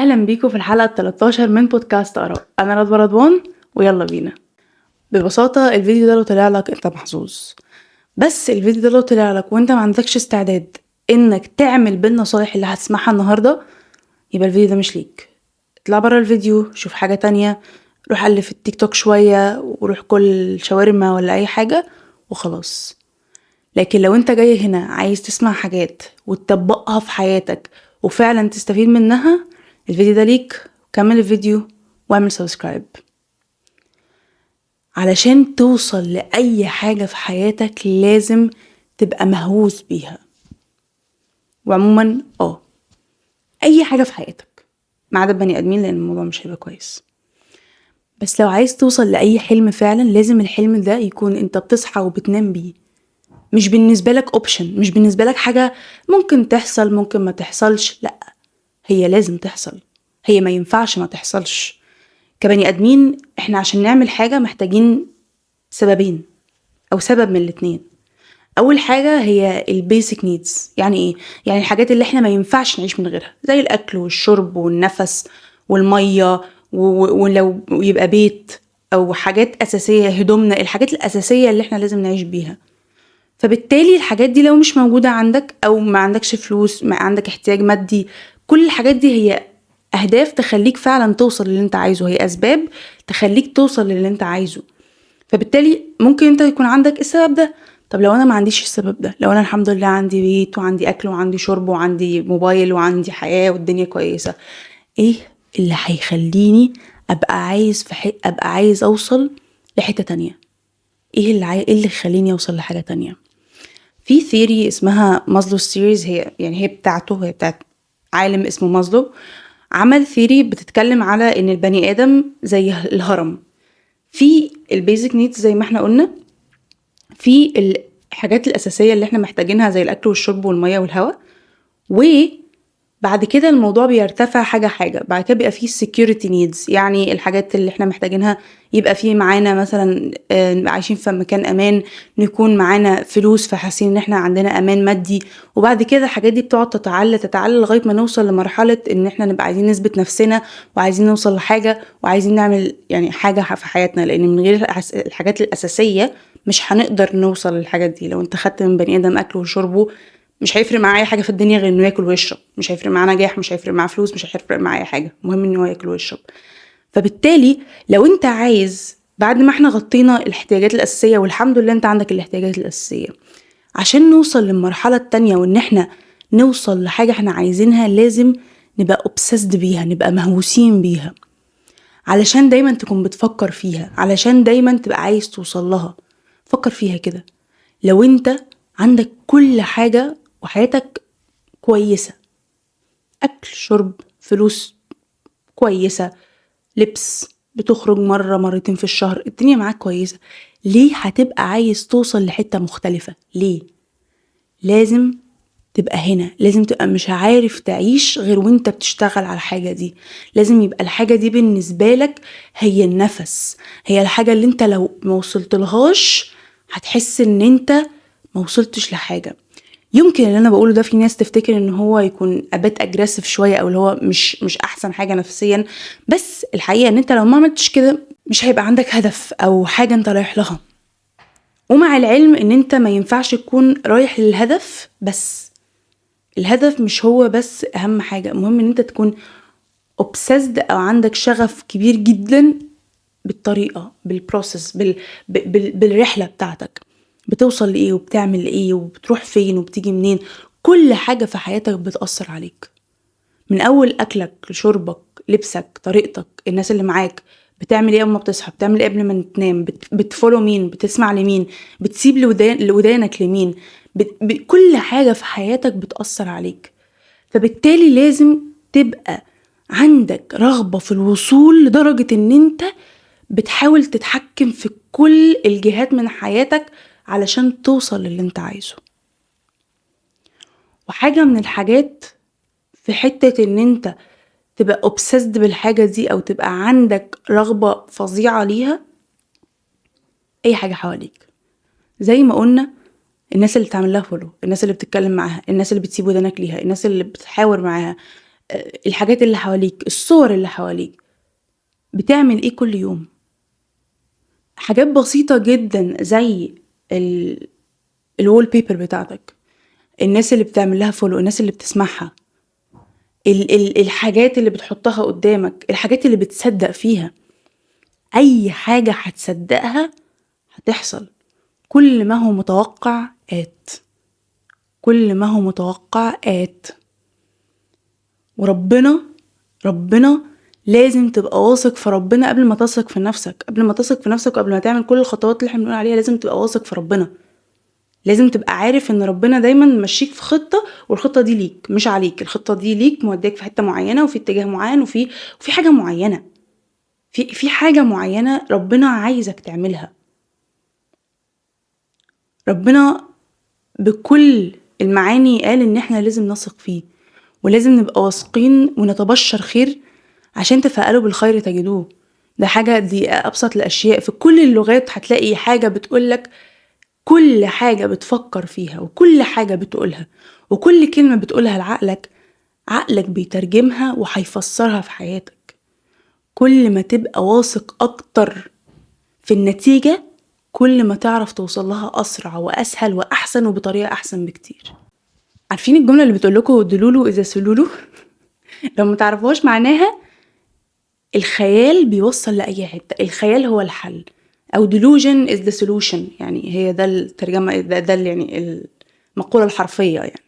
اهلا بيكم في الحلقة 13 من بودكاست اراء. انا رضوى رضوان ويلا بينا. ببساطة الفيديو ده لو طلع لك انت محظوظ، بس الفيديو ده لو طلع لك وانت ما عندكش استعداد انك تعمل بالنصايح اللي هتسمعها النهارده يبقى الفيديو ده مش ليك. اطلع برا الفيديو، شوف حاجة تانية، روح قلب في التيك توك شوية وروح كل شاورما ولا اي حاجة وخلاص. لكن لو انت جاي هنا عايز تسمع حاجات وتطبقها في حياتك وفعلا تستفيد منها، الفيديو ده ليك. كمل الفيديو واعمل subscribe. علشان توصل لأي حاجة في حياتك لازم تبقى مهووس بيها. وعموما اي حاجة في حياتك ما عدا البني ادمين، لان الموضوع مش هيبقى كويس. بس لو عايز توصل لأي حلم فعلا لازم الحلم ده يكون انت بتصحى وبتنام بيه، مش بالنسبة لك option، مش بالنسبة لك حاجة ممكن تحصل ممكن ما تحصلش، لا هي لازم تحصل، هي ما ينفعش ما تحصلش. كبني ادمين احنا عشان نعمل حاجة محتاجين سببين او سبب من الاتنين. اول حاجة هي ال basic needs. يعني ايه؟ يعني الحاجات اللي احنا ما ينفعش نعيش من غيرها، زي الاكل والشرب والنفس والمية ولو يبقى بيت او حاجات اساسية، هدومنا، الحاجات الاساسية اللي احنا لازم نعيش بيها. فبالتالي الحاجات دي لو مش موجودة عندك او ما عندكش فلوس، ما عندك احتياج مادي، كل الحاجات دي هي اهداف تخليك فعلا توصل للي انت عايزه، هي اسباب تخليك توصل للي انت عايزه. فبالتالي ممكن انت يكون عندك السبب ده. طب لو انا ما عنديش السبب ده، لو انا الحمد لله عندي بيت وعندي اكل وعندي شرب وعندي موبايل وعندي حياة والدنيا كويسة، ايه اللي هيخليني ابقى عايز اوصل لحتة تانية؟ ايه اللي يخليني اوصل لحاجة تانية؟ في theory اسمها Maslow theories، هي بتاعته، هي بتاعت عالم اسمه مازلو. عمل theory بتتكلم على ان البني ادم زي الهرم، في ال basic needs زي ما احنا قلنا، في الحاجات الاساسية اللي احنا محتاجينها زي الاكل والشرب والمية والهواء، وبعد كده الموضوع بيرتفع حاجة حاجة. بعد كده بيبقى فيه security needs، يعني الحاجات اللي احنا محتاجينها يبقى فيه معانا مثلا، عايشين في مكان امان، نكون معانا فلوس فحاسين ان احنا عندنا امان مادي. وبعد كده الحاجات دي بتقعد تتعلى تتعلى لغاية ما نوصل لمرحلة ان احنا نبقى عايزين نثبت نفسنا وعايزين نوصل لحاجة وعايزين نعمل حاجة في حياتنا، لان من غير الحاجات الاساسية مش هنقدر نوصل للحاجات دي. لو انت خدت من بني ادم اكله وشربه مش هيفرق معاه اي حاجة في الدنيا غير انه ياكل ويشرب، مش هيفرق معاه نجاح، مش هيفرق معاه فلوس، مش هيفرق معاه اي حاجة، المهم ان هو ياكل ويشرب. فبالتالي لو انت عايز بعد ما احنا غطينا الاحتياجات الاساسية والحمد لله انت عندك الاحتياجات الاساسية، عشان نوصل للمرحلة التانية وان احنا نوصل لحاجة احنا عايزينها لازم نبقى obsessed بيها، نبقى مهووسين بيها، علشان دايما تكون بتفكر فيها، علشان دايما تبقى عايز توصل لها. فكر فيها كده، لو انت عندك كل حاجة وحياتك كويسة، أكل شرب فلوس كويسة، لبس، بتخرج مرة مرتين في الشهر، الدنيا معاك كويسة، ليه هتبقى عايز توصل لحتة مختلفة؟ ليه؟ لازم تبقى هنا، لازم تبقى مش عارف تعيش غير وانت بتشتغل على الحاجة دي، لازم يبقى الحاجة دي بالنسبة لك هي النفس، هي الحاجة اللي انت لو ما وصلتلهاش هتحس ان انت ما وصلتش لحاجة. يمكن اللي انا بقوله ده في ناس تفتكر ان هو يكون a bit aggressive شوية او اللي هو مش احسن حاجة نفسيا، بس الحقيقة ان انت لو ما عملتش كده مش هيبقى عندك هدف او حاجة انت رايح لها. ومع العلم ان انت ما ينفعش تكون رايح للهدف بس، الهدف مش هو بس اهم حاجة، المهم ان انت تكون obsessed او عندك شغف كبير جدا بالطريقة، بال process، بالرحلة بتاعتك، بتوصل لإيه وبتعمل إيه وبتروح فين وبتيجي منين. كل حاجة في حياتك بتأثر عليك، من أول أكلك لشربك، لبسك، طريقتك، الناس اللي معاك، بتعمل إيه أول ما بتصحى، بتعمل إيه قبل ما تنام، بت follow مين، بتسمع لمين، بتسيب لودانك لمين، كل حاجة في حياتك بتأثر عليك. فبالتالي لازم تبقى عندك رغبة في الوصول لدرجة إن أنت بتحاول تتحكم في كل الجهات من حياتك علشان توصل للي انت عايزه. وحاجة من الحاجات في حتة ان انت تبقى obsessed بالحاجة دي او تبقى عندك رغبة فظيعة ليها، اي حاجة حواليك زي ما قلنا، الناس اللي بتعمل لها follow، الناس اللي بتتكلم معاها، الناس اللي بتسيب ودانك ليها، الناس اللي بتحاور معاها، الحاجات اللي حواليك، الصور اللي حواليك، بتعمل ايه كل يوم. حاجات بسيطة جدا زي ال wallpaper بتاعتك، الناس اللي بتعمل لها follow، الناس اللي بتسمعها، الحاجات اللي بتحطها قدامك، الحاجات اللي بتصدق فيها. اي حاجة هتصدقها هتحصل. كل ما هو متوقع آت، كل ما هو متوقع آت. وربنا، ربنا لازم تبقى واثق في ربنا قبل ما تثق في نفسك، قبل ما تثق في نفسك وقبل ما تعمل كل الخطوات اللي احنا بنقول عليها لازم تبقى واثق في ربنا. لازم تبقى عارف ان ربنا دايما ماشيك في خطة، والخطة دي ليك مش عليك. الخطة دي ليك، موديك في حتة معينة وفي اتجاه معين وفي حاجة معينة، في حاجة معينة ربنا عايزك تعملها. ربنا بكل المعاني قال ان احنا لازم نثق فيه، ولازم نبقى واثقين ونتبشر خير عشان تفاءلوا بالخير تجدوه. ده حاجة، دي أبسط الأشياء. في كل اللغات هتلاقي حاجة بتقولك كل حاجة بتفكر فيها وكل حاجة بتقولها وكل كلمة بتقولها لعقلك، عقلك بيترجمها وهيفسرها في حياتك. كل ما تبقى واثق أكتر في النتيجة، كل ما تعرف توصل لها أسرع وأسهل وأحسن وبطريقة أحسن بكتير. عارفين الجملة اللي بتقولكوا delulu is the solulu؟ لو ما تعرفوهاش معناها الخيال بيوصل لأي حتة، الخيال هو الحل، أو delusion is the solution. يعني هي ده الترجمة، ده يعني المقولة الحرفية. يعني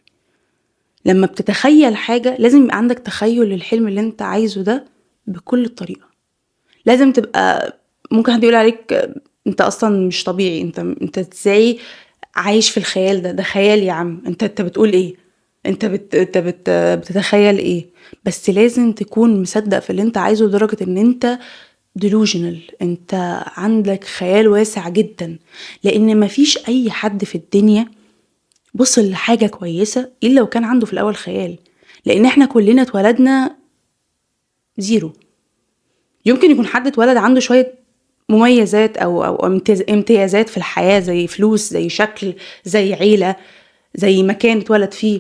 لما بتتخيل حاجة لازم يبقى عندك تخيل للحلم اللي انت عايزه ده بكل الطريقة. لازم تبقى، ممكن حد يقول عليك انت اصلا مش طبيعي، انت ازاي عايش في الخيال ده، ده خيال يا عم، انت بتقول ايه، انت بتتخيل ايه. بس لازم تكون مصدق في اللي انت عايزه لدرجة ان انت delusional، انت عندك خيال واسع جدا. لان مفيش اي حد في الدنيا وصل لحاجة كويسة الا لو كان عنده في الاول خيال، لان احنا كلنا اتولدنا zero. يمكن يكون حد اتولد عنده شوية مميزات او امتيازات في الحياة، زي فلوس، زي شكل، زي عيلة، زي مكان اتولد فيه،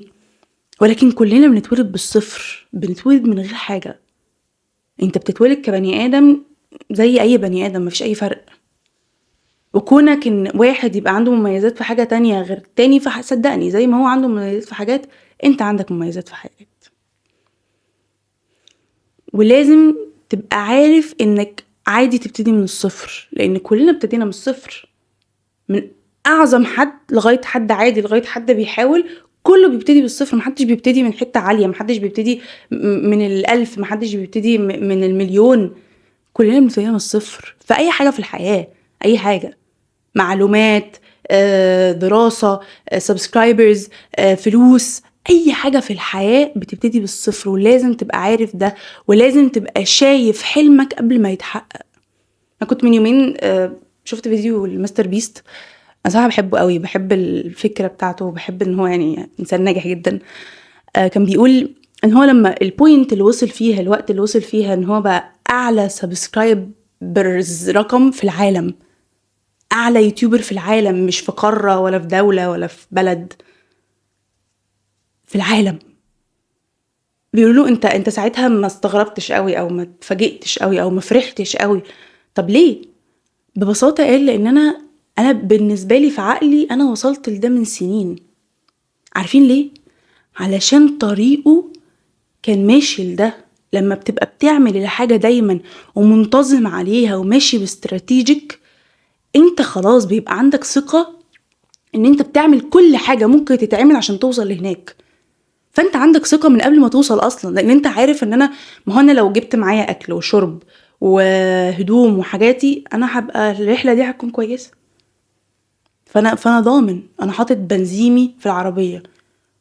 ولكن كلنا بنتولد بالصفر، بنتولد من غير حاجة. انت بتتولد كبني ادم زي اي بني ادم، مفيش اي فرق. وكونك ان واحد يبقى عنده مميزات في حاجة تانية غير التاني، فصدقني زي ما هو عنده مميزات في حاجات، انت عندك مميزات في حاجات. ولازم تبقى عارف انك عادي تبتدي من الصفر، لان كلنا ابتدينا من الصفر، من اعظم حد لغاية حد عادي لغاية حد بيحاول، كله بيبتدي بالصفر. محدش بيبتدي من حتة عالية، محدش بيبتدي من الألف، محدش بيبتدي من المليون. كلنا بنبتدي من الصفر في أي حاجة في الحياة، أي حاجة، معلومات، دراسة، subscribers، فلوس، أي حاجة في الحياة بتبتدي بالصفر. ولازم تبقى عارف ده، ولازم تبقى شايف حلمك قبل ما يتحقق. أنا كنت من يومين شفت فيديو المستر بيست، أنا صراحة بحبه قوي، بحب الفكرة بتاعته، وبحب إن هو يعني إنسان ناجح جدا. كان بيقول إن هو لما ال point اللي وصل فيها، الوقت اللي وصل فيها إن هو بقى أعلى subscribers رقم في العالم، أعلى YouTuber في العالم، مش في قارة ولا في دولة ولا في بلد، في العالم. بيقولوا له انت ساعتها ما استغربتش قوي او ما اتفاجئتش قوي او ما فرحتش قوي، طب ليه؟ ببساطة قال لان انا بالنسبة لي في عقلي انا وصلت لده من سنين. عارفين ليه؟ علشان طريقه كان ماشي لده. لما بتبقى بتعمل الحاجة دايما ومنتظم عليها وماشي ب strategic، انت خلاص بيبقى عندك ثقة ان انت بتعمل كل حاجة ممكن تتعمل عشان توصل لهناك. فانت عندك ثقة من قبل ما توصل اصلا، لان انت عارف ان انا، ما هو انا لو جبت معايا اكل وشرب وهدوم وحاجاتي، انا هبقى الرحلة دي هتكون كويسة. فانا ضامن، انا حاطط بنزيمي في العربية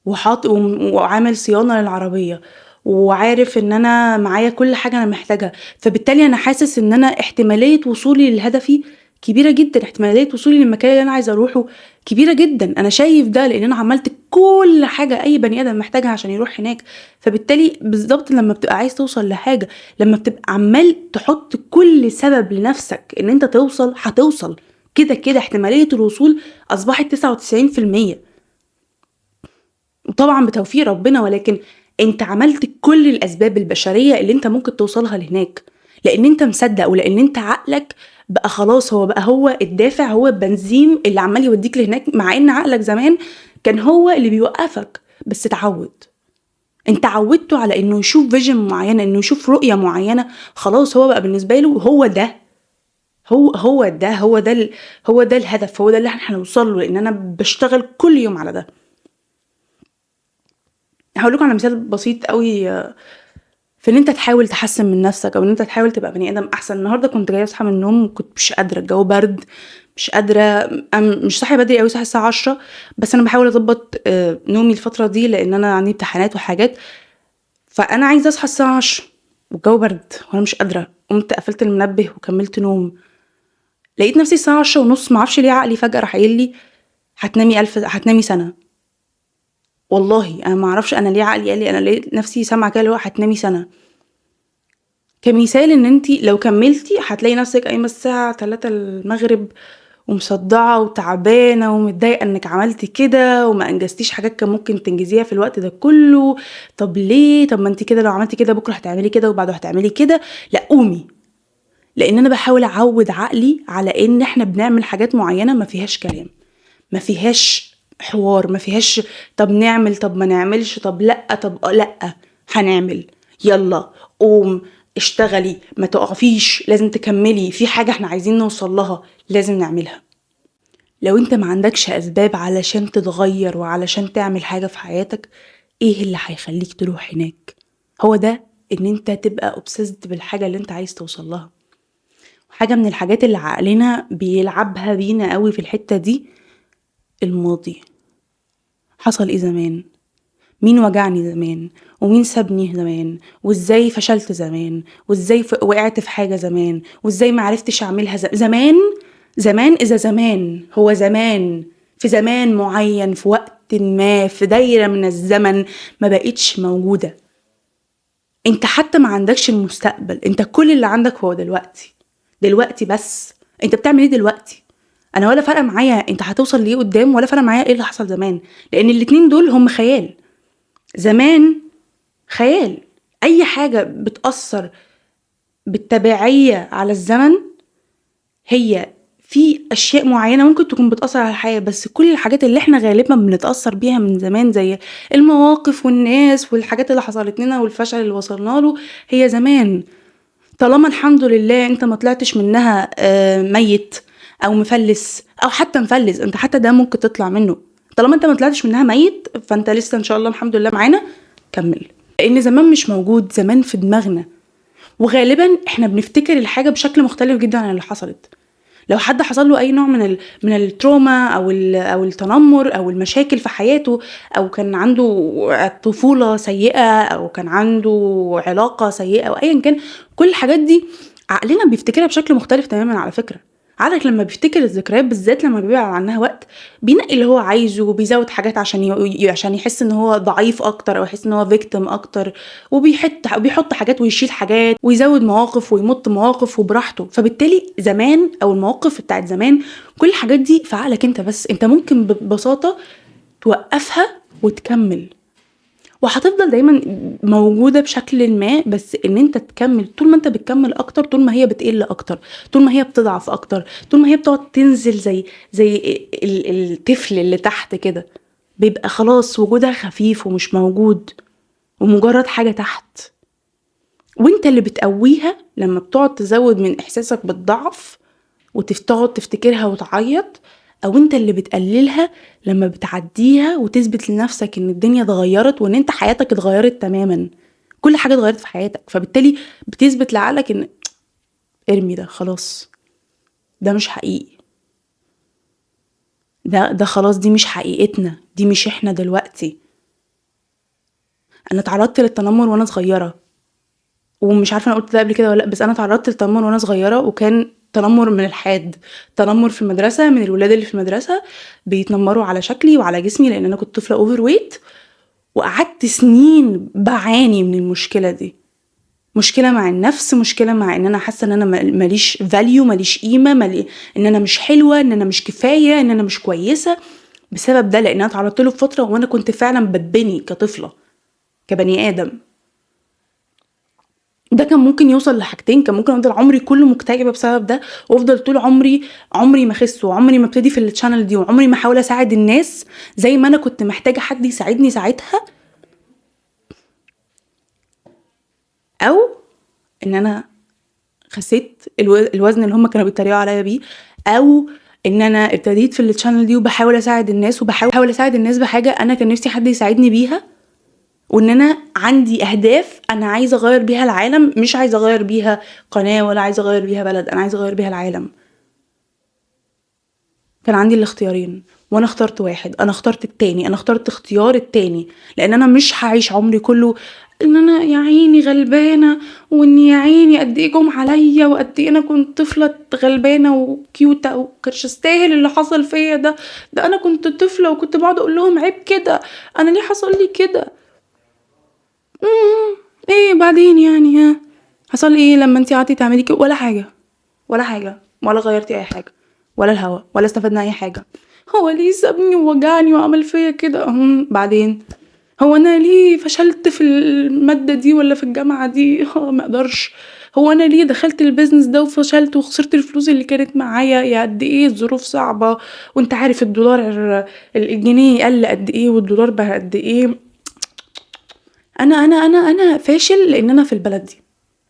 وعامل صيانة للعربية، وعارف ان انا معايا كل حاجة انا محتاجها، فبالتالي انا حاسس ان انا احتمالية وصولي لهدفي كبيرة جدا، احتمالية وصولي للمكان اللي انا عايزة اروحه كبيرة جدا. انا شايف ده لان انا عملت كل حاجة اي بني ادم محتاجها عشان يروح هناك. فبالتالي بالظبط لما بتبقى عايز توصل لحاجة، لما بتبقى عمال تحط كل سبب لنفسك ان انت توصل، هتوصل كده كده. احتمالية الوصول اصبحت 99%، وطبعا بتوفيق ربنا، ولكن انت عملت كل الاسباب البشرية اللي انت ممكن توصلها لهناك، لان انت مصدق ولان انت عقلك بقى خلاص هو بقى هو الدافع، هو البنزين اللي عمال يوديك لهناك، مع ان عقلك زمان كان هو اللي بيوقفك. بس اتعود، انت عودته على انه يشوف vision معينة، انه يشوف رؤية معينة، خلاص هو بقى بالنسبة له هو ده، هو ده، هو ده الهدف، هو ده اللي احنا هنوصل له، لان انا بشتغل كل يوم على ده. هقول لكم على مثال بسيط قوي في ان انت تحاول تحسن من نفسك او ان انت تحاول تبقى بني ادم احسن. النهارده كنت جاية اصحى من النوم، كنت مش قادرة، الجو برد، مش قادرة، مش صاحية بدري قوي، صاحية الساعة 10، بس انا بحاول اظبط نومي الفترة دي لان انا عندي امتحانات وحاجات، فانا عايزه اصحى الساعة 10 والجو برد وانا مش قادرة. قمت قفلت المنبه وكملت نوم، لقيت نفسي الساعة 10:30، معرفش ليه عقلي فجاة راح قايل لي هتنامي سنة. والله انا ما اعرفش انا ليه عقلي قال لي، انا لقيت نفسي سامعه كده اللي هو هتنامي سنة. كمثال ان انتي لو كملتي هتلاقي نفسك قايمة الساعة 3 المغرب ومصدعه وتعبانه ومتضايقه انك عملتي كده وما انجزتيش حاجات كان ممكن تنجزيها في الوقت ده كله. طب ليه؟ طب ما انتي كده لو عملتي كده بكره هتعملي كده وبعده هتعملي كده. لا قومي، لان انا بحاول اعود عقلي على ان احنا بنعمل حاجات معينة ما فيهاش كلام، ما فيهاش حوار، ما فيهاش طب نعمل طب ما نعملش طب لا طب لا هنعمل، يلا قوم اشتغلي، ما تقفيش، لازم تكملي، في حاجة احنا عايزين نوصل لها لازم نعملها. لو انت ما عندكش اسباب علشان تتغير وعلشان تعمل حاجة في حياتك، ايه اللي هيخليك تروح هناك؟ هو ده ان انت تبقى obsessed بالحاجة اللي انت عايز توصل لها. حاجة من الحاجات اللي عقلنا بيلعبها بينا قوي في الحتة دي، الماضي. حصل ايه زمان؟ مين وجعني زمان؟ ومين سابني زمان؟ وازاي فشلت زمان؟ وازاي وقعت في حاجة زمان؟ وازاي ما عرفتش اعملها زمان؟ زمان اذا زمان هو زمان في زمان معين، في وقت ما، في دايرة من الزمن ما بقتش موجودة. انت حتى ما عندكش المستقبل، انت كل اللي عندك هو دلوقتي، دلوقتي بس. انت بتعمل ايه دلوقتي؟ انا ولا فارقه معايا انت هتوصل ليه قدام، ولا فارقه معايا ايه اللي حصل زمان، لان الاتنين دول هم خيال. زمان خيال، اي حاجة بتاثر بالتبعيه على الزمن هي في اشياء معينة ممكن تكون بتاثر على الحياة، بس كل الحاجات اللي احنا غالبا بنتاثر بيها من زمان زي المواقف والناس والحاجات اللي حصلت لنا والفشل اللي وصلنا له هي زمان. طالما الحمد لله انت ما طلعتش منها ميت او مفلس او حتى مفلس، انت حتى ده ممكن تطلع منه. طالما انت ما طلعتش منها ميت فانت لسه ان شاء الله الحمد لله معانا، كمل. لان زمان مش موجود، زمان في دماغنا، وغالبا احنا بنفتكر الحاجة بشكل مختلف جدا عن اللي حصلت. لو حد حصل له اي نوع من ال trauma او التنمر او المشاكل في حياته، او كان عنده طفولة سيئه، او كان عنده علاقة سيئه، او ايا كان، كل الحاجات دي عقلنا بيفتكرها بشكل مختلف تماما. على فكرة عقلك لما بيفتكر الذكريات بالذات لما بيبقى عنها وقت بينقي اللي هو عايزه، وبيزود حاجات عشان يحس ان هو ضعيف اكتر او يحس ان هو victim اكتر، وبيحط حاجات ويشيل حاجات ويزود مواقف ويمط مواقف وبراحته. فبالتالي زمان او المواقف بتاعت زمان كل الحاجات دي في عقلك انت بس، انت ممكن ببساطة توقفها وتكمل، وهتفضل دايما موجودة بشكل ما، بس ان انت تكمل. طول ما انت بتكمل اكتر طول ما هي بتقل اكتر، طول ما هي بتضعف اكتر، طول ما هي بتقعد تنزل زي الطفل اللي تحت كده، بيبقى خلاص وجودها خفيف ومش موجود ومجرد حاجة تحت. وانت اللي بتقويها لما بتقعد تزود من احساسك بالضعف وتقعد تفتكرها وتعيط، او انت اللي بتقللها لما بتعديها وتثبت لنفسك ان الدنيا اتغيرت وان انت حياتك اتغيرت تماما، كل حاجة اتغيرت في حياتك. فبالتالي بتثبت لعقلك ان ارمي ده خلاص، ده مش حقيقي، ده خلاص، دي مش حقيقتنا، دي مش احنا دلوقتي. انا اتعرضت للتنمر وانا صغيرة، ومش عارفه انا قلت ده قبل كده ولا لا، بس انا اتعرضت للتنمر وانا صغيرة، وكان تنمر من الحاد، تنمر في المدرسة من الولاد اللي في المدرسة بيتنمروا على شكلي وعلى جسمي لان انا كنت طفله overweight، وقعدت سنين بعاني من المشكلة دي، مشكلة مع النفس، مشكلة مع ان انا حاسه ان انا ماليش value، ماليش قيمة، ان انا مش حلوة، ان انا مش كفاية، ان انا مش كويسة، بسبب ده، لان انا اتعرضت له في فترة وانا كنت فعلا بتبني كطفله، كبني ادم. ده كان ممكن يوصل لحاجتين، كان ممكن افضل عمري كله مكتئبه بسبب ده، وافضل طول عمري عمري ما اخس، وعمري ما ابتدي في ال channel دي، وعمري ما احاول اساعد الناس زي ما انا كنت محتاجه حد يساعدني ساعتها، او ان انا خسيت الوزن اللي هم كانوا بيتريقوا عليا بيه، او ان انا ابتديت في ال channel دي وبحاول اساعد الناس، وبحاول اساعد الناس بحاجة انا كان نفسي حد يساعدني بيها، وان انا عندي اهداف انا عايزه اغير بيها العالم، مش عايزه اغير بيها قناة ولا عايزه اغير بيها بلد، انا عايزه اغير بيها العالم. كان عندي الاختيارين وانا اخترت واحد، انا اخترت التاني، انا اخترت اختيار التاني، لان انا مش هعيش عمري كله ان انا يا عيني غلبانه، وان يا عيني قد ايه جم عليا، وقد ايه انا كنت طفله غلبانه وكيوته وكانش استاهل اللي حصل فيا ده، ده انا كنت طفله وكنت بقعد اقول لهم عيب كده، انا ليه حصل لي كده؟ ايه بعدين يعني؟ ها حصل ايه لما انتي قعدتي تعملي كده؟ ولا حاجة، ولا حاجة، ولا غيرتي اي حاجة، ولا الهوا، ولا استفدنا اي حاجة. هو ليه سابني ووجعني وعمل فيا كده؟ بعدين هو انا ليه فشلت في المادة دي ولا في الجامعة دي؟ ما اقدرش. هو انا ليه دخلت ال business ده وفشلت وخسرت الفلوس اللي كانت معايا؟ يا قد ايه الظروف صعبة، وانت عارف الدولار الجنيه قل قد ايه والدولار بقى قد ايه. انا انا انا انا فاشل لان انا في البلد دي،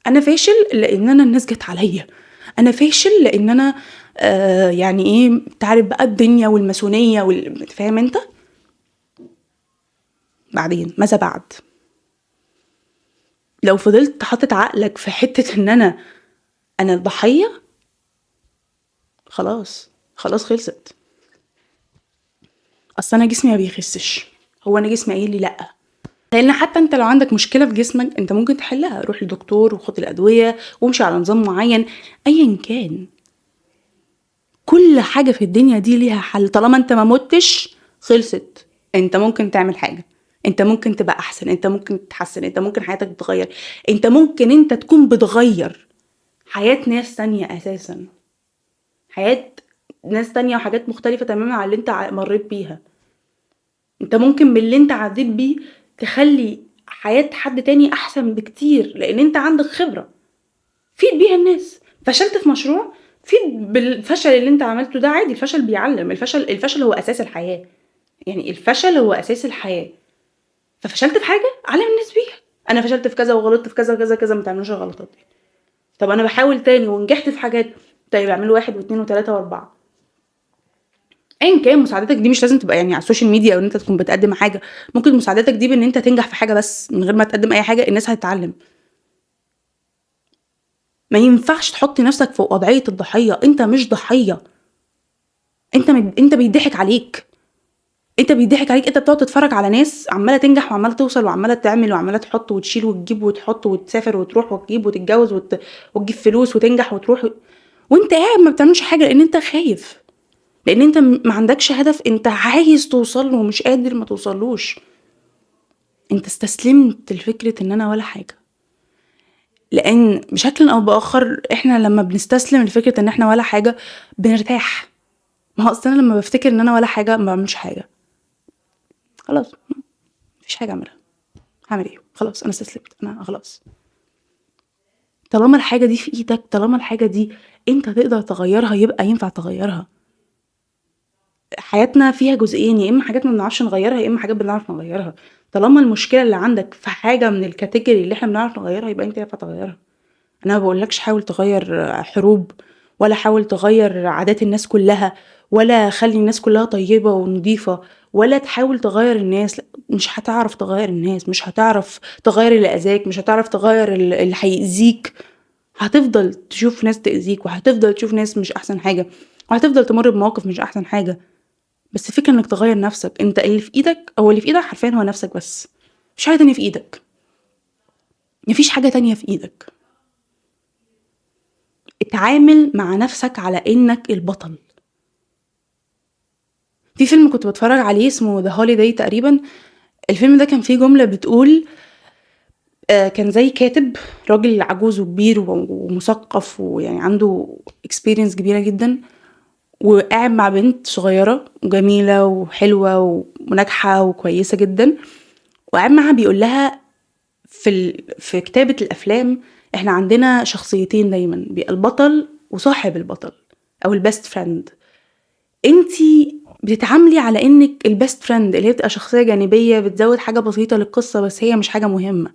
انا فاشل لان انا الناس جت عليا، انا فاشل لان انا يعني ايه، تعرف بقى الدنيا والماسونيه فاهم انت؟ بعدين ماذا بعد؟ لو فضلت حاطط عقلك في حتة ان انا الضحية، خلاص خلاص خلصت. اصل انا جسمي ما بيخسش، هو انا جسمي قايل لي لا. لان حتى انت لو عندك مشكلة في جسمك انت ممكن تحلها، روح لدكتور وخد الادوية وامشي على نظام معين، ايا كان. كل حاجة في الدنيا دي ليها حل، طالما انت ما متش خلصت. انت ممكن تعمل حاجة، انت ممكن تبقى احسن، انت ممكن تتحسن، انت ممكن حياتك تتغير، انت ممكن انت تكون بتغير حياة ناس تانية اساسا، حياة ناس تانية وحاجات مختلفة تماما عن اللي انت مريت بيها. انت ممكن باللي انت عديت بيه تخلي حياة حد تاني احسن بكتير، لان انت عندك خبرة فيد بيها الناس. فشلت في مشروع، فيد بالفشل اللي انت عملته ده، عادي، الفشل بيعلم، الفشل هو اساس الحياة، يعني الفشل هو اساس الحياة. ففشلت في حاجة علم الناس بيها، انا فشلت في كذا وغلطت في كذا وكذا كذا، ما تعملوش الغلطات دي. طب انا بحاول تاني ونجحت في حاجات، طيب اعملوا 1 و2 و3 و4. ايا كان مساعدتك دي مش لازم تبقى يعني على ال social media او ان انت تكون بتقدم حاجة، ممكن مساعدتك دي بان انت تنجح في حاجة بس من غير ما تقدم اي حاجة، الناس هتتعلم. ما ينفعش تحط نفسك في وضعية الضحية، انت مش ضحية، انت بيضحك عليك، انت بيضحك عليك. انت بتقعد تتفرج على ناس عماله تنجح وعماله توصل وعماله تعمل وعماله تحط وتشيل وتجيب وتحط وتسافر وتروح وتجيب وتتجوز وتجيب فلوس وتنجح وتروح وانت قاعد ما بتعملش حاجة، لان انت خايف، لان انت ما عندكش هدف انت عايز توصل له ومش قادر ما توصلوش. انت استسلمت لفكرة ان انا ولا حاجة، لان بشكل او باخر احنا لما بنستسلم لفكرة ان احنا ولا حاجة بنرتاح. ما هو اصل انا لما بفتكر ان انا ولا حاجة ما بعملش حاجة، خلاص مفيش حاجة اعملها، هعمل ايه؟ خلاص انا استسلمت، انا خلاص. طالما الحاجة دي في ايدك، طالما الحاجة دي انت تقدر تغيرها، يبقى ينفع تغيرها. حياتنا فيها جزئين، يا اما حاجات ما بنعرفش نغيرها، يا اما حاجات بنعرف نغيرها. طالما المشكلة اللي عندك في حاجة من الكاتيجوري اللي احنا بنعرف نغيرها، يبقى انت ينفع تغيرها. انا ما بقولكش حاول تغير حروب، ولا حاول تغير عادات الناس كلها، ولا خلي الناس كلها طيبة ونظيفه، ولا تحاول تغير الناس. لا، مش هتعرف تغير الناس، مش هتعرف تغير اللي اذاك، مش هتعرف تغير اللي هيأذيك. هتفضل تشوف ناس تأذيك، وهتفضل تشوف ناس مش احسن حاجة، وهتفضل تمر بمواقف مش احسن حاجة. بس الفكرة انك تغير نفسك. انت اللي في ايدك، او اللي في ايدك حرفيا هو نفسك بس، مفيش حاجة تانية في ايدك، مفيش حاجة تانية في ايدك. اتعامل مع نفسك على انك البطل. في فيلم كنت بتفرج عليه اسمه The Holiday تقريبا، الفيلم ده كان فيه جملة بتقول، كان زي كاتب راجل عجوز وكبير ومثقف ويعني عنده experience كبيرة جدا، وقاعد مع بنت صغيرة وجميلة وحلوة وناجحة وكويسة جدا، وقاعد معاها بيقول لها في كتابه الافلام احنا عندنا شخصيتين دايما، بيبقى البطل وصاحب البطل او ال best friend. انتي بتتعاملي على انك ال best friend اللي هي بتبقى شخصية جانبيه بتزود حاجة بسيطة للقصة، بس هي مش حاجة مهمة،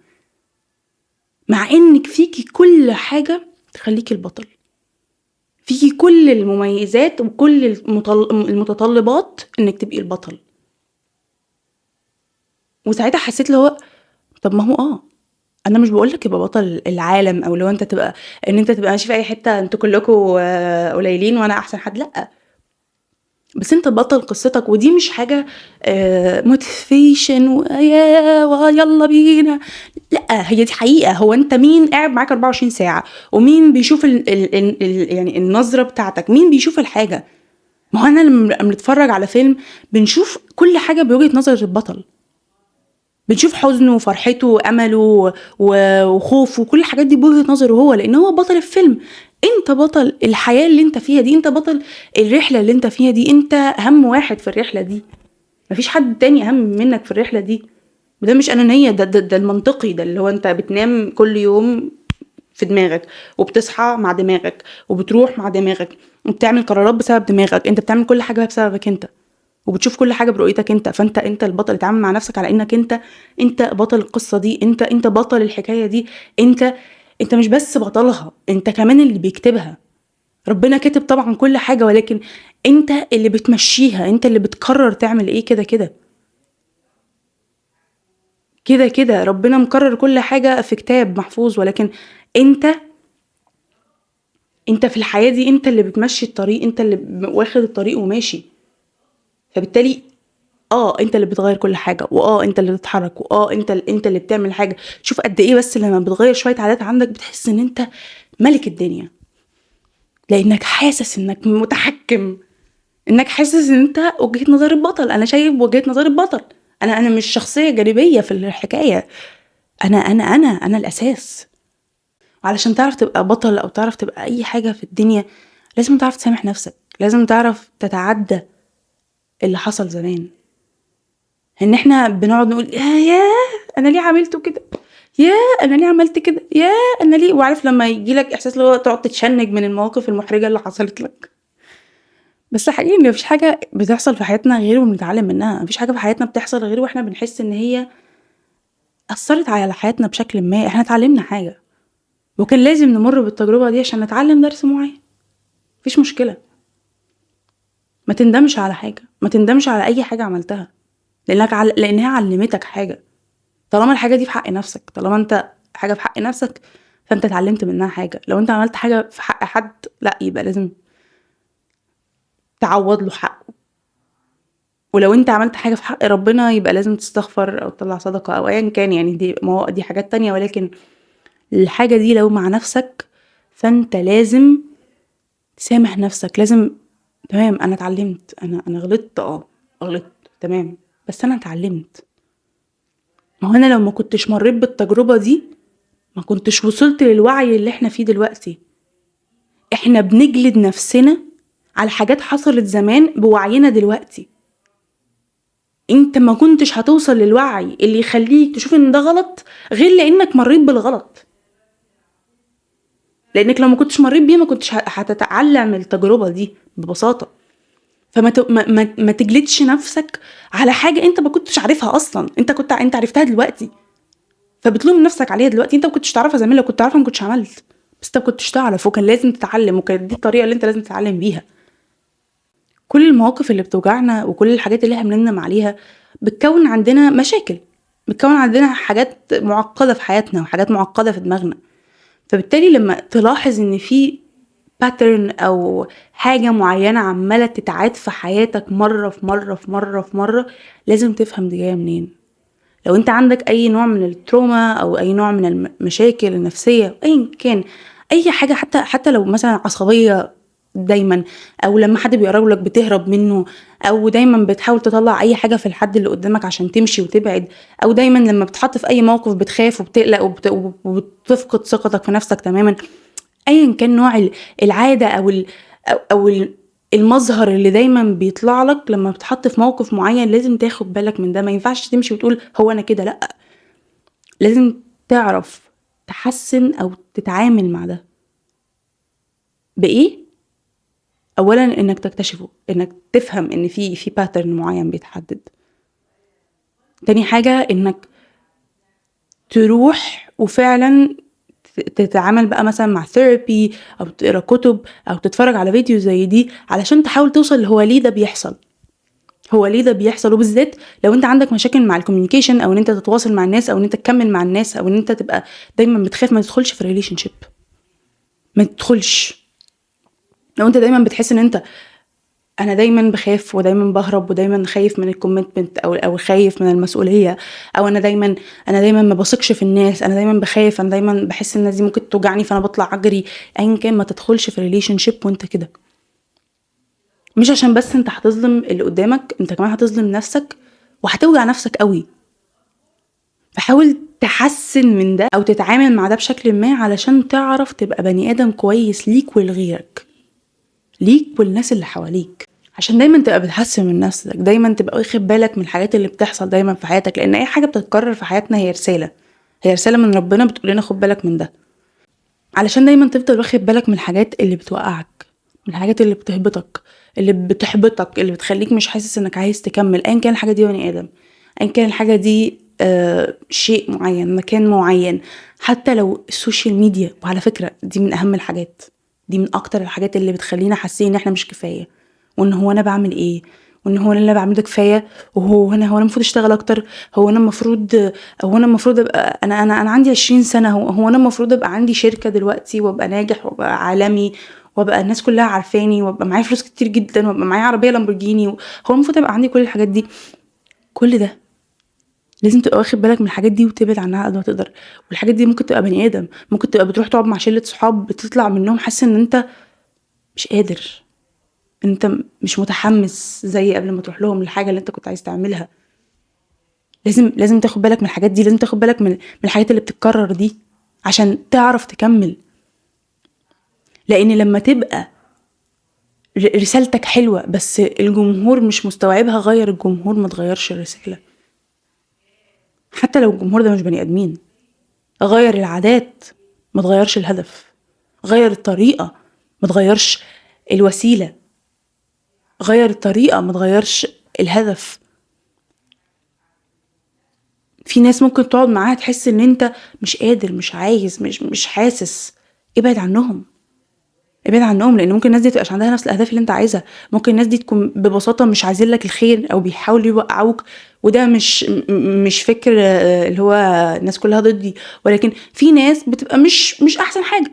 مع انك فيكي كل حاجة تخليكي البطل، فيكي كل المميزات وكل المتطلبات انك تبقي البطل. وساعتها حسيت اللي هو طب ما هو انا مش بقولك يبقى بطل العالم، او لو انت تبقى ان انت تبقى ماشي في اي حتة انتوا كلكم قليلين وانا احسن حد، لا، بس انت بطل قصتك. ودي مش حاجة motivation ويلا بينا، لا، هي دي حقيقة. هو انت مين قاعد معاك 24 ساعة، ومين بيشوف ال ال ال ال يعني النظرة بتاعتك، مين بيشوف الحاجة؟ ما هو انا لما بنتفرج على فيلم بنشوف كل حاجة بوجهه نظر البطل، بنشوف حزنه وفرحته وامله وخوفه وكل الحاجات دي بوجهه نظره هو، لان هو بطل الفيلم. انت بطل الحياة اللي انت فيها دي، انت بطل الرحلة اللي انت فيها دي، انت اهم واحد في الرحلة دي، مفيش حد تاني اهم منك في الرحلة دي. وده مش انانية، ده المنطقي، ده اللي هو انت بتنام كل يوم في دماغك، وبتصحى مع دماغك، وبتروح مع دماغك، وبتعمل قرارات بسبب دماغك، انت بتعمل كل حاجة بسببك انت، وبتشوف كل حاجة برؤيتك انت. فانت انت البطل، اتعامل مع نفسك على انك انت بطل القصة دي، انت بطل الحكاية دي، انت مش بس بطلها، انت كمان اللي بيكتبها. ربنا كاتب طبعا كل حاجة، ولكن انت اللي بتمشيها، انت اللي بتقرر تعمل ايه. كده كده كده كده ربنا مقرر كل حاجة في كتاب محفوظ، ولكن انت في الحياة دي انت اللي بتمشي الطريق، انت اللي واخد الطريق وماشي. فبالتالي انت اللي بتغير كل حاجة، انت اللي بتتحرك، انت اللي بتعمل حاجة. شوف قد ايه بس لما بتغير شوية عادات عندك بتحس ان انت ملك الدنيا، لانك حاسس انك متحكم، انك حاسس ان انت وجهة نظر البطل. انا شايف وجهة نظر البطل، انا مش شخصية جانبية في الحكاية، انا انا انا انا الاساس. وعلشان تعرف تبقى بطل او تعرف تبقى اي حاجة في الدنيا لازم تعرف تسامح نفسك، لازم تعرف تتعدى اللي حصل زمان. ان احنا بنقعد نقول يا انا ليه عملته كده، يا انا ليه عملت كده، يا انا ليه، وعارف لما يجي لك احساس اللي هو تقعد تتشنج من المواقف المحرجة اللي حصلت لك. بس حقيقي ان مفيش حاجة بتحصل في حياتنا غير وبنتعلم منها، مفيش حاجة في حياتنا بتحصل غير واحنا بنحس ان هي اثرت على حياتنا بشكل ما، احنا اتعلمنا حاجة وكان لازم نمر بالتجربة دي عشان نتعلم درس معين. مفيش مشكلة، ما تندمش على حاجة، ما تندمش على اي حاجة عملتها، لانها علمتك حاجة. طالما الحاجة دي في حق نفسك، طالما انت حاجة في حق نفسك فانت اتعلمت منها حاجة. لو انت عملت حاجة في حق حد، لا، يبقى لازم تعوض له حقه. ولو انت عملت حاجة في حق ربنا يبقى لازم تستغفر او تطلع صدقه او ايا كان، يعني دي ما هو دي حاجات تانية، ولكن الحاجة دي لو مع نفسك فانت لازم تسامح نفسك، لازم تمام انا اتعلمت، انا غلطت، غلطت تمام، بس انا اتعلمت. ما هو انا لو ما كنتش مريت بالتجربة دي ما كنتش وصلت للوعي اللي احنا فيه دلوقتي. احنا بنجلد نفسنا على حاجات حصلت زمان بوعينا دلوقتي. انت ما كنتش هتوصل للوعي اللي يخليك تشوف ان ده غلط غير لانك مريت بالغلط، لانك لو ما كنتش مريت بيه ما كنتش هتتعلم التجربة دي ببساطة. فما ما ما ما تجلدش نفسك على حاجة انت ما كنتش عارفها اصلا، انت عرفتها دلوقتي فبتلوم نفسك عليها دلوقتي. انت ما كنتش تعرفها زمان، لو كنت تعرفها ما كنتش عملت، بس انت ما كنتش تعرف وكان لازم تتعلم، وكانت دي الطريقة اللي انت لازم تتعلم بيها. كل المواقف اللي بتوجعنا وكل الحاجات اللي احنا بنندم عليها بتكون عندنا مشاكل، بتكون عندنا حاجات معقدة في حياتنا وحاجات معقدة في دماغنا. فبالتالي لما تلاحظ ان في pattern او حاجة معينة عمالة تتعاد في حياتك مرة في مرة في مرة في مرة، لازم تفهم دي جاية منين. لو انت عندك اي نوع من ال trauma او اي نوع من المشاكل النفسية ايا كان، اي حاجة، حتى لو مثلا عصبية دايما، او لما حد بيقرب لك بتهرب منه، او دايما بتحاول تطلع اي حاجة في الحد اللي قدامك عشان تمشي وتبعد، او دايما لما بتحط في اي موقف بتخاف وبتقلق وبتفقد ثقتك في نفسك تماما، ايا كان نوع العادة او المظهر اللي دايما بيطلع لك لما بتحط في موقف معين، لازم تاخد بالك من ده. ما ينفعش تمشي وتقول هو انا كده، لا، لازم تعرف تحسن او تتعامل مع ده بايه. اولا انك تكتشفه، انك تفهم ان في pattern معين بيتحدد. تاني حاجة انك تروح وفعلا تتعامل بقى مثلا مع therapy، او تقرا كتب، او تتفرج على فيديو زي دي، علشان تحاول توصل هو ليه ده بيحصل، هو ليه ده بيحصل. وبالذات لو انت عندك مشاكل مع ال communication، او ان انت تتواصل مع الناس، او ان انت تكمل مع الناس، او ان انت تبقى دايما بتخاف ما تدخلش في relationship، ما تدخلش. لو انت دايما بتحس ان انت انا دايما بخاف ودايما بهرب ودايما خايف من ال commitment او خايف من المسؤوليه، او انا دايما ما بثقش في الناس، انا دايما بخاف، انا دايما بحس ان الناس دي ممكن توجعني فانا بطلع اجري، ايا كان، ما تدخلش في relationship وانت كده. مش عشان بس انت هتظلم اللي قدامك، انت كمان هتظلم نفسك وهتوجع نفسك قوي. فحاول تحسن من ده او تتعامل مع ده بشكل ما علشان تعرف تبقى بني ادم كويس ليك ولغيرك، ليك والناس اللي حواليك، عشان دايما تبقى بتحسن من نفسك، دايما تبقى واخد بالك من الحاجات اللي بتحصل دايما في حياتك، لان اي حاجة بتتكرر في حياتنا هي رساله، هي رسالة من ربنا بتقول لنا خد بالك من ده، علشان دايما تفضل واخد بالك من الحاجات اللي بتوقعك، من الحاجات اللي بتهبطك، اللي بتحبطك، اللي بتخليك مش حاسس انك عايز تكمل، ايا كان الحاجة دي بني ادم، ايا كان الحاجة دي شيء معين، مكان معين، حتى لو ال social media. وعلى فكرة دي من اهم الحاجات، دي من اكتر الحاجات اللي بتخلينا حاسين ان احنا مش كفايه، وان هو انا بعمل ايه، وان هو انا اللي بعمله ده كفايه، وهو انا هو انا المفروض اشتغل اكتر، هو انا المفروض ابقى انا عندي 20 سنه، هو انا المفروض ابقى عندي شركة دلوقتي وابقى ناجح وابقى عالمي وابقى الناس كلها عارفاني وابقى معايا فلوس كتير جدا وابقى معايا عربية لامبورجيني، هو المفروض ابقى عندي كل الحاجات دي. كل ده لازم تبقى واخد بالك من الحاجات دي وتبعد عنها قد ما تقدر. والحاجات دي ممكن تبقى بني ادم، ممكن تبقى بتروح تقعد مع شله صحاب بتطلع منهم حاسس ان انت مش قادر، انت مش متحمس زي قبل ما تروح لهم الحاجة اللي انت كنت عايز تعملها. لازم تاخد بالك من الحاجات دي، لازم تاخد بالك من الحاجات اللي بتتكرر دي عشان تعرف تكمل. لان لما تبقى رسالتك حلوة بس الجمهور مش مستوعبها، غير الجمهور، ما تغيرش الرساله، حتى لو الجمهور ده مش بني ادمين. غير العادات، ما تغيرش الهدف. غير الطريقة، ما تغيرش الوسيلة. غير الطريقة، ما تغيرش الهدف. في ناس ممكن تقعد معاها تحس ان انت مش قادر، مش عايز، مش حاسس. ابعد عنهم، ابعد عنهم، لان ممكن الناس دي تبقاش عندها نفس الاهداف اللي انت عايزها. ممكن الناس دي تكون ببساطة مش عايزين لك الخير او بيحاولوا يوقعوك، وده مش فكر اللي هو الناس كلها ضدي، ولكن في ناس بتبقى مش احسن حاجه،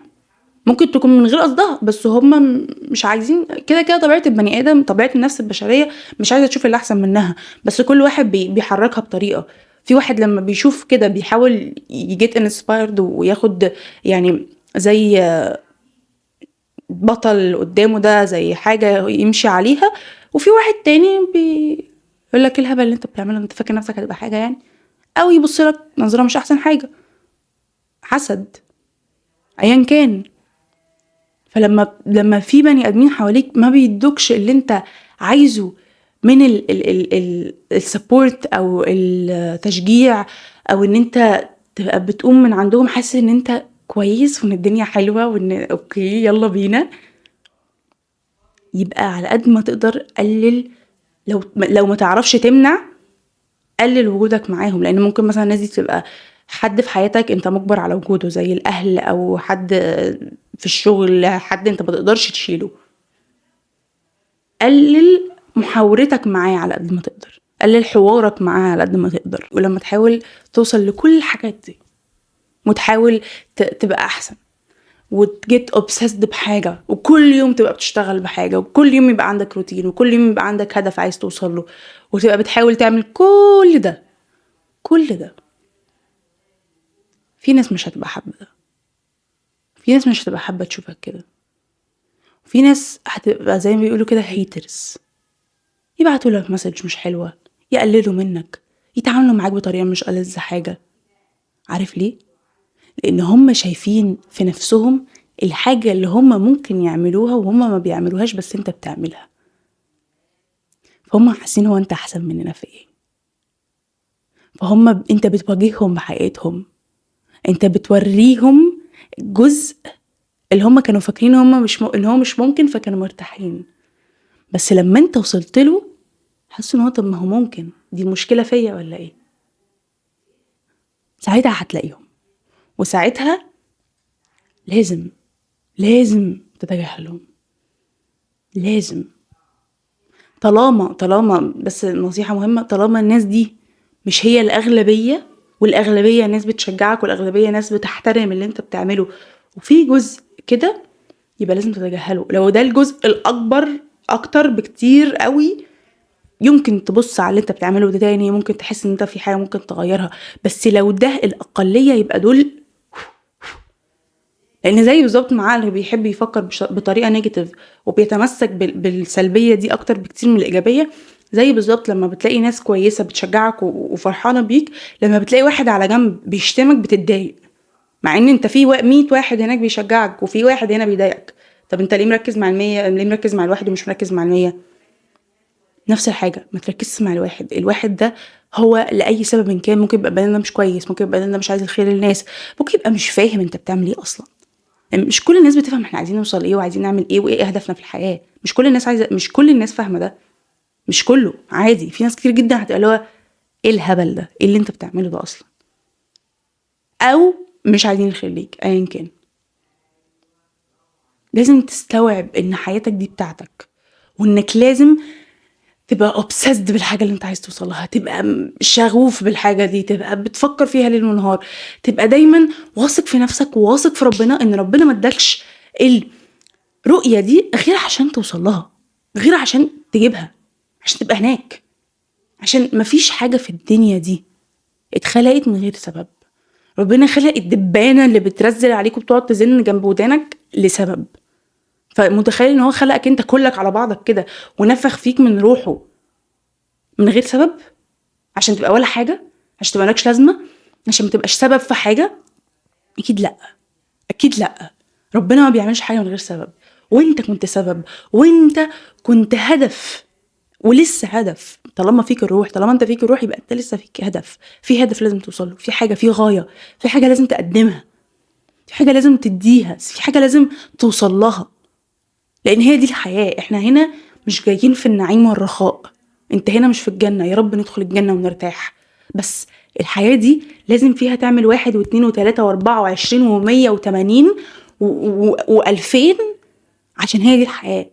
ممكن تكون من غير قصدها، بس هم مش عايزين كده. كده طبيعة البني ادم، طبيعة النفس البشرية مش عايزه تشوف اللي احسن منها، بس كل واحد بيحركها بطريقه. في واحد لما بيشوف كده بيحاول ي get inspired وياخد يعني زي بطل قدامه ده زي حاجة يمشي عليها، وفي واحد تاني بيقول لك الهبل اللي انت بتعمله، انت فاكر نفسك هتبقى حاجة يعني، او يبص لك نظره مش احسن حاجه، حسد، ايا كان. فلما في بني ادمين حواليك ما بيدوكش اللي انت عايزه من ال support او التشجيع، او ان انت تبقى بتقوم من عندهم حاسس ان انت كويس وان الدنيا حلوة وان okay يلا بينا، يبقى على قد ما تقدر قلل، لو ما تعرفش تمنع قلل وجودك معاهم. لان ممكن مثلا الناس دي تبقى حد في حياتك انت مجبر على وجوده، زي الاهل او حد في الشغل، حد انت ما تقدرش تشيله. قلل محاورتك معاه على قد ما تقدر، قلل حوارك معاه على قد ما تقدر. ولما تحاول توصل لكل الحاجات دي وتحاول تبقى احسن وت get obsessed بحاجة، وكل يوم تبقى بتشتغل بحاجة، وكل يوم يبقى عندك روتين، وكل يوم يبقى عندك هدف عايز توصل له، وتبقى بتحاول تعمل كل ده، كل ده، في ناس مش هتبقى حابة ده، في ناس مش هتبقى حابة تشوفك كده، في ناس هتبقى زي ما بيقولوا كده haters، يبعتوا لك message مش حلوة، يقللوا منك، يتعاملوا معاك بطريقة مش ألذ حاجة. عارف ليه؟ لأن هم شايفين في نفسهم الحاجة اللي هم ممكن يعملوها وهم ما بيعملوهاش، بس انت بتعملها، فهم حاسين هو انت احسن مننا في ايه. فهم انت بتواجههم بحقيقتهم. انت بتوريهم جزء اللي هم كانوا فاكرين هم مش ان هو مش ممكن، فكانوا مرتاحين. بس لما انت وصلت له حسوا ان هو طب ما هو ممكن، دي المشكلة فيا ولا ايه؟ ساعتها هتلاقيهم، وساعتها لازم تتجاهلهم، لازم. طالما بس نصيحة مهمة، طالما الناس دي مش هي الأغلبية، والأغلبية ناس بتشجعك، والأغلبية ناس بتحترم اللي انت بتعمله، وفي جزء كده يبقى لازم تتجاهله. لو ده الجزء الأكبر أكتر بكتير قوي، يمكن تبص على اللي انت بتعمله ده تاني، ممكن تحس ان انت في حاجة ممكن تغيرها. بس لو ده الأقلية يبقى دول، لأن زي بالظبط مع اللي بيحب يفكر بطريقة negative وبيتمسك بالسلبية دي أكتر بكتير من الإيجابية. زي بالظبط لما بتلاقي ناس كويسة بتشجعك وفرحانة بيك، لما بتلاقي واحد على جنب بيشتمك بتتضايق، مع ان انت في 100 واحد هناك بيشجعك وفي واحد هنا بيضايقك. طب انت ليه مركز مع المية؟ ليه مركز مع الواحد ومش مركز مع المية؟ نفس الحاجة، ما تركزش مع الواحد. الواحد ده هو لأي سبب كان ممكن يبقى بني آدم مش كويس، ممكن يبقى بني آدم مش عايز الخير للناس، ممكن يبقى مش فاهم انت بتعمل ايه اصلا. مش كل الناس بتفهم احنا عايزين نوصل ايه وعايزين نعمل ايه وايه اهدافنا في الحياة. مش كل الناس عايزة، مش كل الناس فاهمة ده، مش كله عادي. في ناس كتير جدا هتبقى اللي هو ايه الهبل ده، ايه اللي انت بتعمله ده اصلا، او مش عايزين الخير ليك ايا كان. لازم تستوعب ان حياتك دي بتاعتك، وانك لازم تبقى obsessed بالحاجة اللي انت عايز توصلها، تبقى شغوف بالحاجة دي، تبقى بتفكر فيها ليل ونهار، تبقى دايما واثق في نفسك وواثق في ربنا ان ربنا ما ادكش الرؤية دي غير عشان توصل لها، غير عشان تجيبها، عشان تبقى هناك، عشان مفيش حاجة في الدنيا دي اتخلقت من غير سبب. ربنا خلق الدبانة اللي بترزل عليك وبتقعد تزن جنب ودانك لسبب. فمتخيل ان هو خلقك انت كلك على بعضك كده ونفخ فيك من روحه من غير سبب، عشان تبقى ولا حاجة، عشان تبقى مالكش لازمة، عشان ما تبقاش سبب في حاجة؟ اكيد لا، اكيد لا. ربنا ما بيعملش حاجة من غير سبب، وانت كنت سبب، وانت كنت هدف، ولسه هدف. طالما فيك الروح، طالما انت فيك الروح، يبقى انت لسه فيك هدف، في هدف لازم توصله، في حاجة، في غاية، في حاجة لازم تقدمها، في حاجة لازم تديها، في حاجة لازم توصل لها، لأن هي دي الحياة. احنا هنا مش جايين في النعيم والرخاء، انت هنا مش في الجنة، يا رب ندخل الجنة ونرتاح، بس الحياة دي لازم فيها تعمل 1 و2 و3 و4 و20 و180 و2000، عشان هي دي الحياة.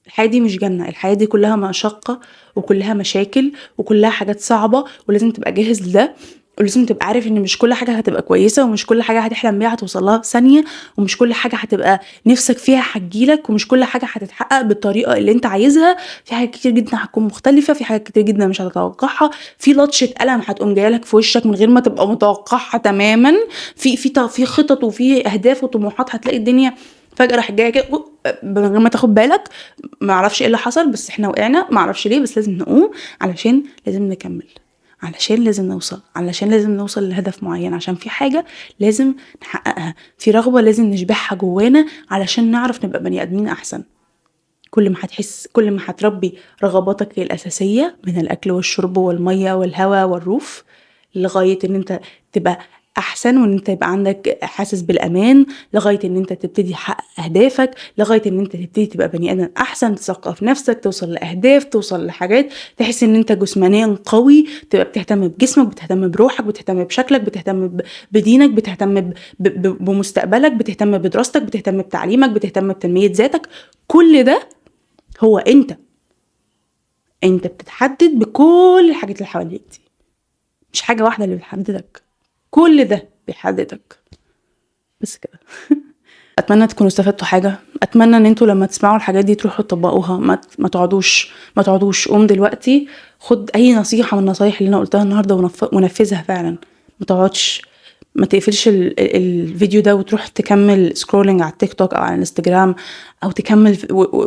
الحياة دي مش جنة، الحياة دي كلها مشقة وكلها مشاكل وكلها حاجات صعبة، ولازم تبقى جاهز لده، ولازم تبقى عارف ان مش كل حاجة هتبقى كويسة، ومش كل حاجة هتحلم بيها هتوصل لها في ثانية، ومش كل حاجة هتبقى نفسك فيها هتجيلك، ومش كل حاجة هتتحقق بالطريقة اللي انت عايزها. في حاجات كتير جدا هتكون مختلفة، في حاجات كتير جدا مش هتتوقعها، في لطشة قلم هتقوم جاية لك في وشك من غير ما تبقى متوقعها تماما، في خطط وفي اهداف وطموحات هتلاقي الدنيا فجأة راح جاية كده من غير ما تاخد بالك، ما اعرفش ايه اللي حصل، بس احنا وقعنا ما اعرفش ليه، بس لازم نقوم علشان لازم نكمل، علشان لازم نوصل، علشان لازم نوصل لهدف معين، عشان في حاجة لازم نحققها، في رغبة لازم نشبعها جوانا علشان نعرف نبقى بني آدمين أحسن. كل ما هتحس، كل ما هتربي رغباتك الأساسية من الأكل والشرب والمية والهواء والروف، لغاية إن أنت تبقى أحسن، وإن أنت يبقى عندك حاسس بالأمان، لغاية إن أنت تبتدي تحقق أهدافك، لغاية إن أنت تبتدي تبقى بني آدم أحسن، تثقف نفسك، توصل لأهداف، توصل لحاجات، تحس إن أنت جسمانيا قوي، تبقى بتهتم بجسمك، بتهتم بروحك، بتهتم بشكلك، بتهتم بدينك، بتهتم بمستقبلك، بتهتم بدراستك، بتهتم بتعليمك، بتهتم بتنمية ذاتك. كل ده هو أنت. أنت بتتحدد بكل الحاجات اللي حواليك دي، مش حاجة واحدة اللي بتحددك، كل ده بيحددك. بس كده. اتمنى تكونوا استفدتوا حاجة، اتمنى ان انتوا لما تسمعوا الحاجات دي تروحوا تطبقوها، ما تقعدوش. قوم دلوقتي خد اي نصيحة من النصايح اللي انا قلتها النهارده ونفذها فعلا. ما تقعدش، ما تقفلش الفيديو ده وتروح تكمل scrolling على التيك توك او على الانستجرام، او تكمل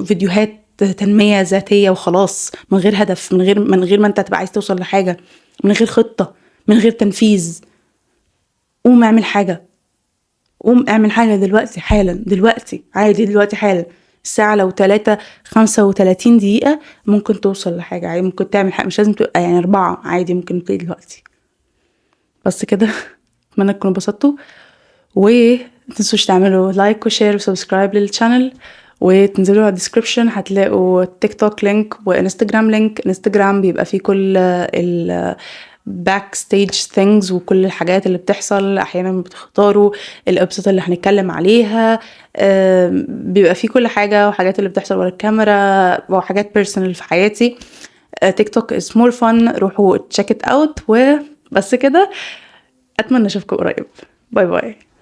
فيديوهات تنمية ذاتية وخلاص، من غير هدف، من غير ما انت تبقى عايز توصل لحاجة، من غير خطه، من غير تنفيذ. قوم اعمل حاجة، قوم اعمل حاجة دلوقتي حالا، دلوقتي عادي، دلوقتي حالا. الساعة لو 3:35 دقيقة ممكن توصل لحاجة عادي، ممكن تعمل حاجة، مش لازم تبقى 4، عادي ممكن تبتدي دلوقتي. بس كده. اتمنى تكونوا اتبسطتوا، ومتنسوش تعملوا like و share و subscribe لل channel، وتنزلوا على ال description هتلاقوا TikTok link و Instagram link. Instagram بيبقى فيه كل ال backstage things وكل الحاجات اللي بتحصل، احيانا بتختاروا ال episode اللي هنتكلم عليها، بيبقى فيه كل حاجة وحاجات اللي بتحصل ورا الكاميرا وحاجات personal في حياتي. TikTok is more fun، روحوا check it out. وبس كده، اتمنى اشوفكم قريب. bye bye.